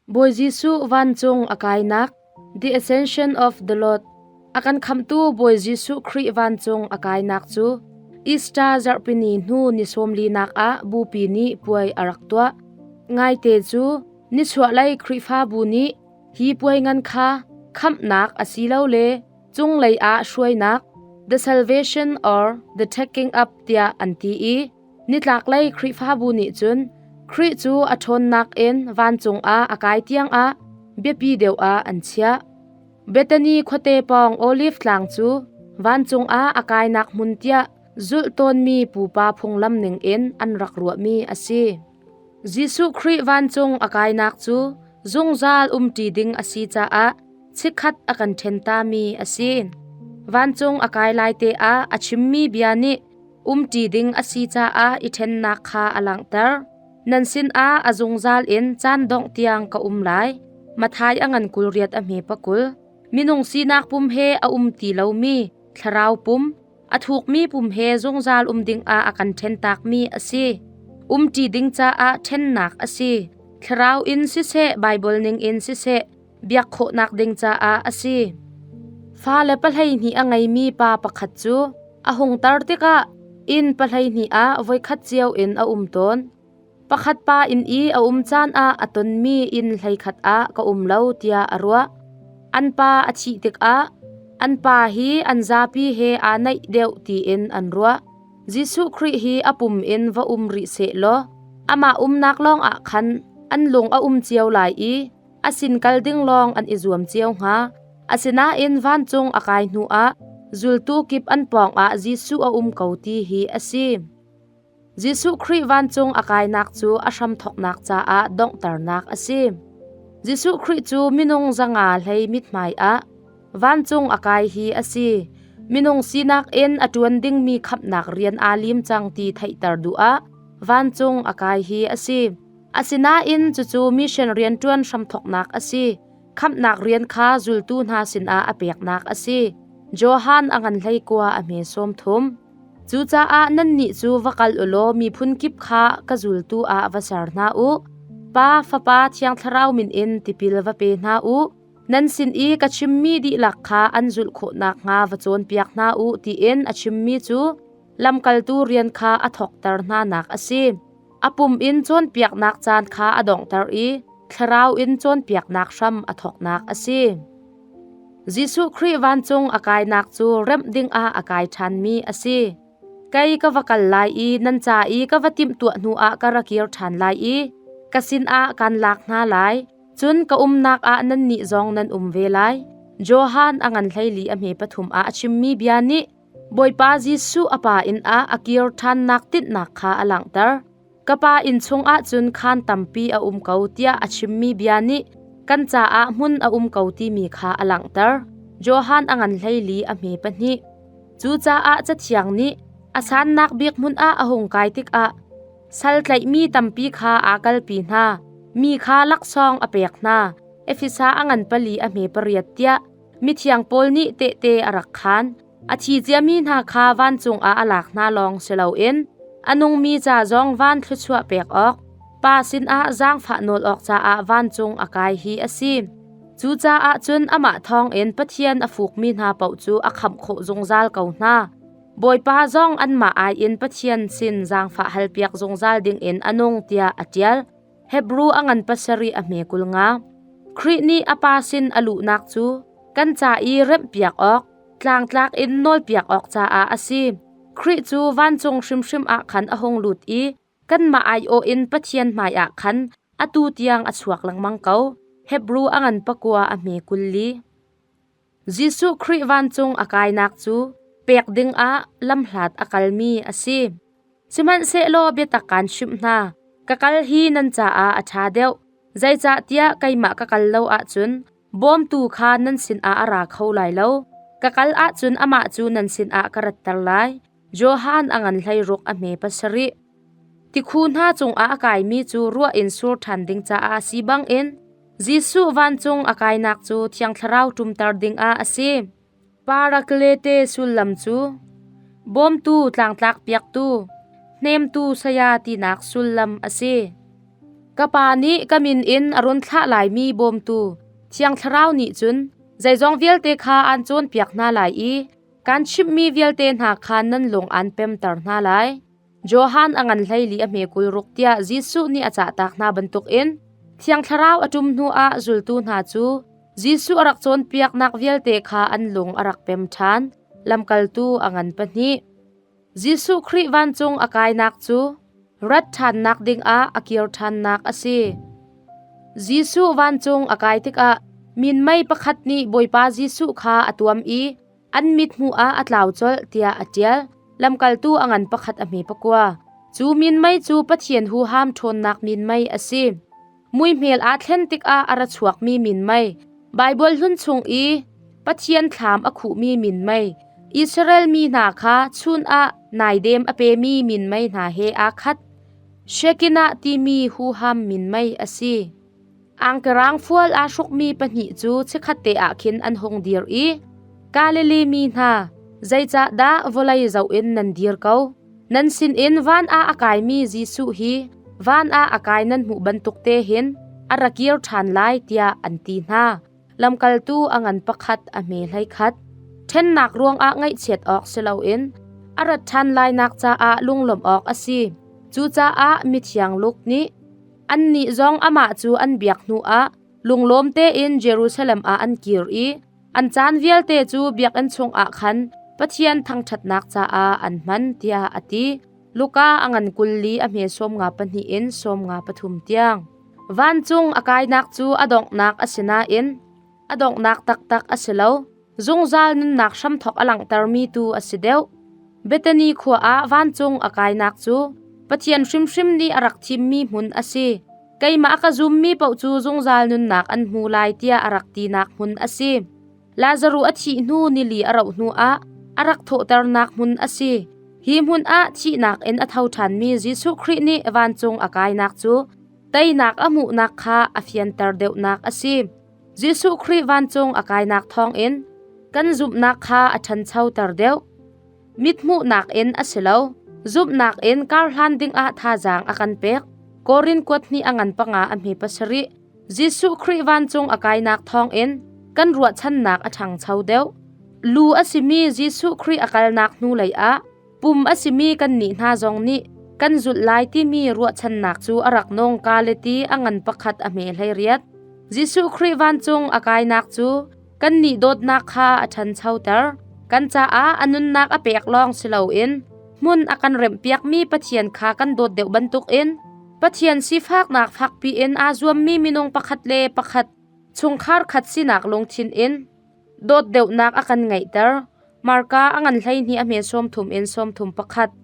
Bawi Jesuh vancung a kainak, The Ascension of the Lord, a kan khamhtu Bawi Jesuh Khrih vancung a kainak cu Easter zarhpini hnu ni sawmlinak ah Bupi nih puai a rak tuah. Ngaite cu nichuahlei Khrihfabu nih hi puai ngan kha khamhnak asilole cunglei ah hruainak, the salvation or the taking up tiah an ti i Nitlaklei Khrihfabu nih cun Khrih cu a ṭhawnnak in vancung ah a kai tiangah biapi deuh ah an chiah. Bethany khuate pawng Oliv tlang cu vancung ah a kainak hmun tiah zulh tawnmi pupa phunglam ningin an rak ruahmi a si. Jesuh Khrih vancung a kainak cu zungzal umṭi ding a si caah chikkhat a kan ṭhen tami a si. Vancung a kai lai te ah a chimmi bia nih umṭi ding a si caah i ṭhennak kha a langhter. Nan sinah a zungzal in caan dongh tiang ka um lai. Matthai a ngan 28 a hme pakul. Minung sinak pum he a um ti lomi thlarau pum, a thukmi pum he zungzal um dingah a kan ṭhentakmi a si. Umṭi ding caah ṭhennak a si. Thlarau in siseh, Baibal ning in siseh, biak khawhnak ding caah a si. Fale 12 a ngeimi pa pakhat cu a hung tar tikah inn 12 ah voikhat cio in a um tawn. Pakhat pa inn i a um caan ah a tonmi inn 11 ah ka um lo tiah a ruah. An pa a thih tikah an pa hi an zapi he aa naih deuh tiin an ruah. Jesuh Khrih hi a pum in va um rih seh law amah umnak lawng ah khan an lung a um cio lai i a sin kal ding lawng an i zuam cio hnga. Asinain vancung a kai hnuah zultu kip an pawngah Jesuh a um ko ti hi a si. Jesuh Khrih vancung a kainak cu a hramthawknak caah donghternak a si. Jesuh Khrih cu minung 500 hlei mithmai ah vancung a kai hi a si. Minung sinak in a ṭuan dingmi khamhnak rian aa lim cang ti theihter duh ah vancung a kai hi a si. Asinain cucu mission rianṭuan hramthawknak a si. Khamhnak rian kha zultu hna sinah a peknak a si. Johan a ngan 19 a hme 30. Cucaah nannih cu va kal u law miphun kip kha ka zultu ah va ser hna u. Pa, Fapa, Thiang Thlarau min in tipil va pe hna u. Nan sin i ka chimmi dihlak kha an zulh khawh nakhnga va cawnpiak hna u tiin a chimmi cu lamkaltu rian kha a thawkter hnanak a si. A pum in cawnpiaknak caan kha a donghter i thlarau in cawnpiaknak hram a thawknak a si. Jesuh Khrih vancung a kainak cu remh dingah a kai ṭhanmi a si. Kei ka va kal lai i nan ca i ka va timhtuah hnuah ka ra kir ṭhan lai i ka sinah kaan lak hna lai. Cun ka umnak ah nannih zong nan um ve lai. Johan a ngan 14 a hme pathum ah a chimmi bia nih Bawipa Jesuh a Pa inn ah a kir ṭhannak tinhnak kha a langhter. Ka Pa inn chungah cun khaan tampi a um ko tiah a chimmi bia nih kan caah hmun a um ko timi kha a langhter. Johan a ngan 14 a hme pahnih. Cucaah Cathiang nih a sannak bik hmun ah a hung kai tikah sal tlaihmi tampi kha aa kalpi hna, mi kha laksawng a pek hna. Efesa a ngan pali a hme pariat tiah Mithiang Paul nih tehte a rak khaan. A thi ciami hna kha vancung ah a lak hna lawng si loin a nungmi ca zong van thluachuah pek awk, Pa sinah zaangfah nawl awk caah vancung a kai hi a si. Cucaah cun amah thawngin Pathian a fukmi hna paoh cu a khamh khawh zungzal ko hna. Bawipa zong anmah ai in Pathian sin zaangfah halpiak zungzal dingin a nung tiah a ṭial. Hebru a ngan pasarih a hme 50. Khrih nih a Pa sin a luhnak cu kan ca i remhpiak awk, tlangtlak in nawlpiak awk caah a si. Khrih cu vancung hrimhrim ah khan a hung lut i kanmah aiawh in Pathian hmaiah khan atu tiang a chuak lengmang ko. Hebru a ngan pakua a hme 24. Jesuh Khrih vancung a kainak cu pek dingah lamhlat a kalmi a si. Sihmanhsehlaw biatak kaan chimh hna, ka kal hi nan caah a ṭha deuh. Zeicahtiah keimah ka kal lo ahcun bawmtu kha nan sinah a ra kho lai lo. Ka kal ahcun amah cu nan sinah ka ratter lai. Johan a ngan 16 a hme pasarih. Tikhu hna cungah a kaimi cu ruah in sur ṭhan ding caah a si bangin Jesuh vancung a kainak cu Thiang Thlarau ṭumter dingah a si. Paraklete sullam cu bawmtu tlangtlak piaktu, hnemtu saya tinak sullam a si. Ka Pa nih ka min in a run thlah laimi bawmtu Thiang Thlarau nih cun zeizong vialte kha aan cawnpiak hna lai i kaan chimhmi vialte hna kha nan lung aan pemter hna lai. Johan a ngan 14 a hme 26 tiah Jesuh nih a cahtak hna bantukin Thiang Thlarau a ṭum hnuah zultu hna cu Jesuh a rak cawnpiaknak vialte kha an lung a rak pem ṭhan. Lamkaltu a ngan pahnih. Jesuh Khrih vancung a kainak cu rat ṭhannak dingah a kir ṭhannak a si. Jesuh vancung a kai tikah minmei pakhat nih Bawipa Jesuh kha a tuam i an mithmuh ah a tlau colh tiah a ṭial. Lamkaltu a ngan pakhat a hme pakua. Cu minmei cu Pathian huham ṭhawnnak minmei a si. Muihmel aa thlen tikah a ra chuakmi minmei, Baibal hlun chung i Pathian thlam a khuhmi minmei, Israel mi hna kha chun ah naidem a pemi minmei hna he aa khat. Shekinah timi huham minmei a si. Angkerang fual aa hrukmi pahnih cu chikkhatte ah khin an hung dir i Galilee mi hna, zeicahdah vawlei zoh in nan dir ko? Nan sinin van ah a kaimi Jesuh hi van ah a kai nan hmuh bantuk te hin a ra kir ṭhan lai tiah an ti hna. Lamkaltu a ngan pakhat a hme 11. Ṭhennak ruangah ngaihchiat awk si loin a rat ṭhan lainak caah lunglawmh awk a si. Cucaah mithiang Luke nih annih zong amah cu an biak hnuah lunglawm tein Jerusalem ah an kir i an caan vialte cu biakinn chungah khan Pathian thangṭhatnak caah an hman tiah a ti. Luka a ngan 24 a hme 52 in 53 tiang. Vancung a kainak cu a donghnak a si nain a donghnak taktak a si lo. Zungzal nunnak hramthawk a langhtermi tu a si deuh. Bethany khua ah vancung a kainak cu Pathian hrimhrim nih a rak thimmi hmun a si. Keimah ka zummi paoh cu zungzal nunnak an hmu lai tiah a rak tinak hmun a si. Lazaruh a thih hnu nili a rauh hnuah a rak thawhternak hmun a si. Hi hmun ah thihnak in a tho ṭhanmi Jesuh Khrih nih vancung a kainak cu teinak a hmuhnak kha a fianter deuhnak a si. Jesuh Khrih vancung a kainak thawngin kan zumhnak kha a ṭhanchoter deuh. Mithmuhnak in a si lo, zumhnak in karhlan dingah thazaang a kan pek. Korin kuat hnih a ngan panga a hme pasarih. Jesuh Khrih vancung a kainak thawngin kan ruahchannak a ṭhangcho deuh. Lu a simi Jesuh Khrih a kalnak hnulei ah pum a simi kannih hna zong nih kan zulh lai timi ruahchannak cu a rak nung Galati a ngan pakhat a hme 18. Jesuh Khrih vancung a kainak cu kannih dawtnak kha a ṭhanchoter. Kan caah a nunnak a pek lawng si loin hmun a kan remhpiakmi Pathian kha kan dawt deuh bantukin Pathian sifaknak fakpi in aa zuammi minung pakhat le pakhat chungkhar khat sinak lungthin in dawt deuhnak a kan ngeihter. Marka a ngan 12 a hme 30 in 31.